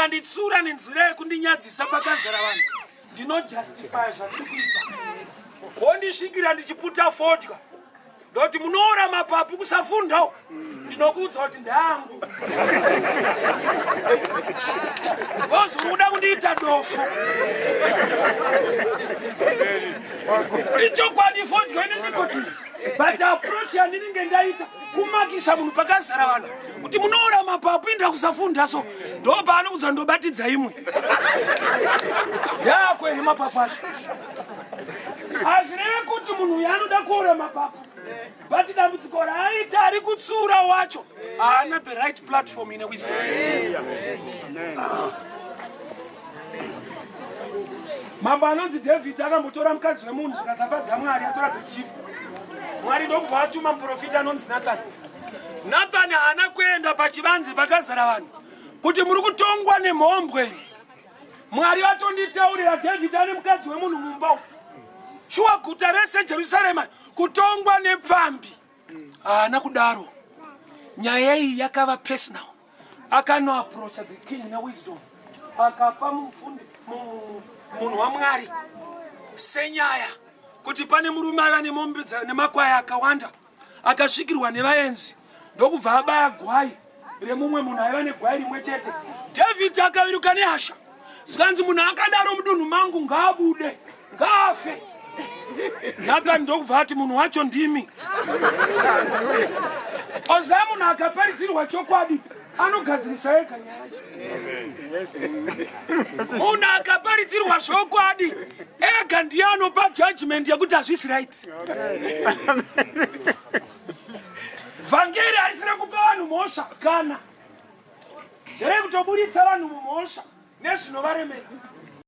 Ukanditsura nenzira yekundinyadzisa pakazara vanhu, ndinojustifya zvandiri kuita. Wondisvikira ndichiputa fodya, ndoti munoora mapapu kusafundawo, ndinokuudza kuti ndangu. Vozi uri kuda kundiita dofo. Ichokwadi fodya ine nicotine, but approach yandinenge ndaita kumakisa munhu pakazara vanhu kuti munoora mapapu inda kusafunda so ndopaanoudza ndobatidza imwe ndako here mapapu acho hazvireve kuti munhu uyu anoda kuora mapapu but dambudziko raaita ari kutsiura wacho haana the right platform ine wisdom. Mambo anonzi David akambotora mukadzi wemunhu zvikasafadza Mwari, atora Betshiba. Mwari ndokubva atuma muprofita anonzi Nathani. Nathani haana kuenda pachivanze pakazara vanhu kuti muri kutongwa nemhombwe. Mwari vatonditaurira David ane mukadzi wemunhu mumba. Shuwa guta rese Jerusarema kutongwa nepfambi. Haana kudaro. Nyaya iyi yakava personal. Akanoaproacha the king newisdom, akapa munhu waMwari senyaya kuti pane murume aiva nemombe nemakwai akawanda, akasvikirwa nevaenzi ndokubva abaya gwai remumwe munhu aiva negwai rimwe chete. David akaviruka nehasha, zvikanzi munhu akadaro mudunhu mangu ngaabude, ngaafe. Nathan ndokubva ati munhu wacho ndimi. Oza munhu akaparidzirwa chokwadi anogadzirisa ega nyaya yacho. Munhu akaparidzirwa zvokwadi ega ndiye anopa judgment yekuti hazvisi right. Vhangeri harisi rekupa vanhu mhosva kana nderekutoburitsa vanhu mumhosva nezvinovaremera.